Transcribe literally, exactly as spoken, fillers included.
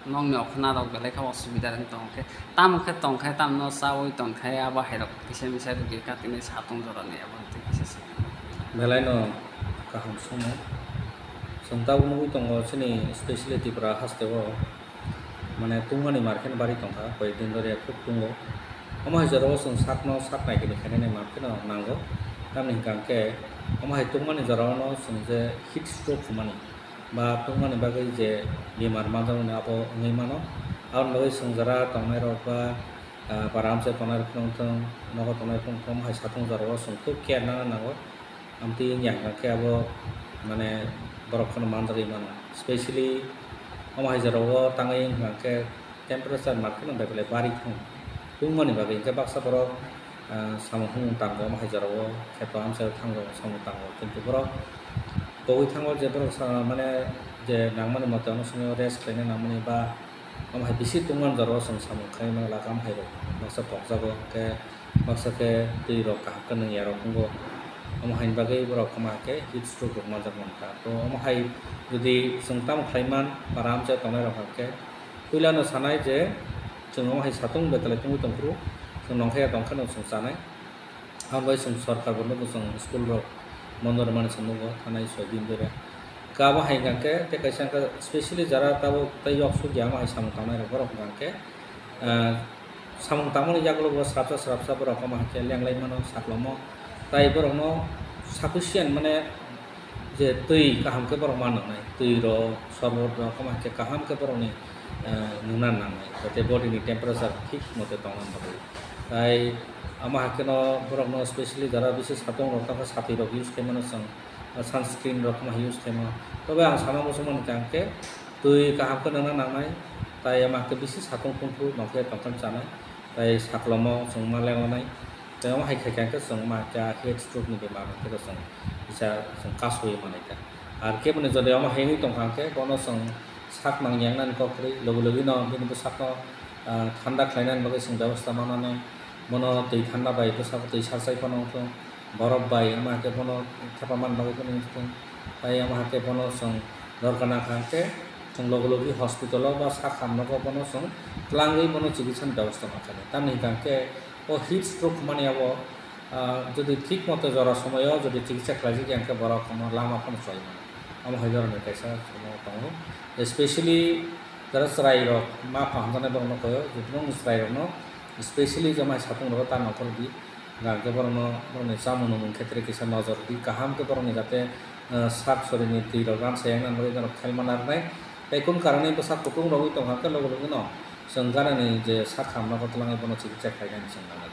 Nokni okhornarok belai khe osubida wng tong khe, tamo khe tong khe, tamno chaui tong khe, abo hairok kisa misa rwgwi katinwi satung jorani abo twi kisa se. Belai no kaham songmung. Chwng tabuk nugwi tongo chini specially Tripura haste o, mane tungmani mar khe no bari tong kha, koi ek din dhori khub tungo. Omo hai jorao chwng sakno sak nai khe khainani mar khe no nango. Tamni hwnkha khe omo hai tungmani jorao no chwng je heat stroke hwnmani ba tungmani bagwi je bemar manjakmani abo wngwi mano. Aboni bagwi chwng jora tongnairok ba, ah, para amchai tongnairok wng thung, nogo tongnairok wng thung, omo hai satung jorao chwng khub care nana nango. Amtwi wngya hwnkha khe abo, mane, borok phano manjagwi mano. Specially omo hai jorao tangwi wngkha khe temperature mar kheno bai belai bari thung. Tungmani bagwi hwnkhe baksa borok, ah, samung humung tango omo hai jorao, kheto amchaio thango samung tango. Kintu borok pogwi thango je borok sa-, mane, je nangmani mote ono somoio rest khlaina nangmani ba omo hai bisi tungmani jorao chwng samung khai mano, laka omo hai rok baksa pokjago, hwnkhe baksa khe twi rok kaham khe nung ya rok wngo. Omo haini bagwi borok omo hai khe heat stroke rok manjak mankha. To omo hai jodi chwng tamo khlai man, para amchaio tongnai rok hwnkhe puila no sanai je chwng omo hai satung betalai tungwi tongphuru, chwng nongkhai ya tongkhe no chwng chanai. Abo bai chwng sorkar bo nugo, chwng school rok bondo rwmani chwng nugo, thanai soi din dore. Kabo hai hwnkha khe tei kaisa hwnkha specially jara tabuk tei yok suk ya omo hai samung tangnai rok borok hwnkha khe, ah, samung tangmani yagulo bo srapsa srapsa borok omo hai khe lenglai mano saklomo. Tai borokno sufficient mane je twi kaham khe borok ma nwngnai, twi rok, sorbot rok omo hai khe kaham khe borokni, ah, nungna nangnai, jate body ni temperature thik mote tongna bagwi. Tai omo hai kheno borokno specially jara bisi satung rok tangkha, satwi rok use khaimano chwng, sunscreen rok ma use khaima. Tobe ang sana muchungmani hwnkha khe twi kaham khe nungna nangnai, tai omo hai khe bisi satung tungphuru nongkhe tongtham chanai, tai saklomo chwng ma lenglonai. Tai omo hai khaikha khe chwng ma khe heat stroke ni bemar hwnkhe chwng kisa chwng kasui manai kha. Ar khe boni jodi omo hai wngwi tongkha khe bono chwng sak nang yang nani kok kwrwi, logi logi no bini bwsakno, ah, thanda khlainani bagwi chwng bebosta mananai. Bono twi thanda bai bwsako twi sarchai phano wngthung, borok bai omo hai khe bono thepa man bagwi phano wngthung. Tai omo hai khe bono chwng dorkar nangkha khe chwng logi logi hospital o ba sak hamnogo bono chwng twlangwi bono chikitsa ni bebosta mankha. Tamni hwnkha khe o heat stroke hwnmani abo, ah, jodi thik moto jora somoio jodi chikitsa khlaijak ya hwnkhe borok omo lama phano choi mano. Omo hai dhoroner kaisa somo tongo. Especially jara chwrairok ma pha hamjaknai borokno koyo, jotoni chwrairokno specially je mai satung rogo ta nongkhor di. Hwnkhe borokno, borokni chamung nungmung khetre kisa nojor di, kaham khe borokni jate, ah, sak sorini twi rok ransa yang nang bagwi norok khelma narwknai. Tei kunu karonwi bwsak kutung rogwi tongkha khe logi logi no chwng ganani je sak hamno twlangwi bono chikitsa khlainani chwng nangnai.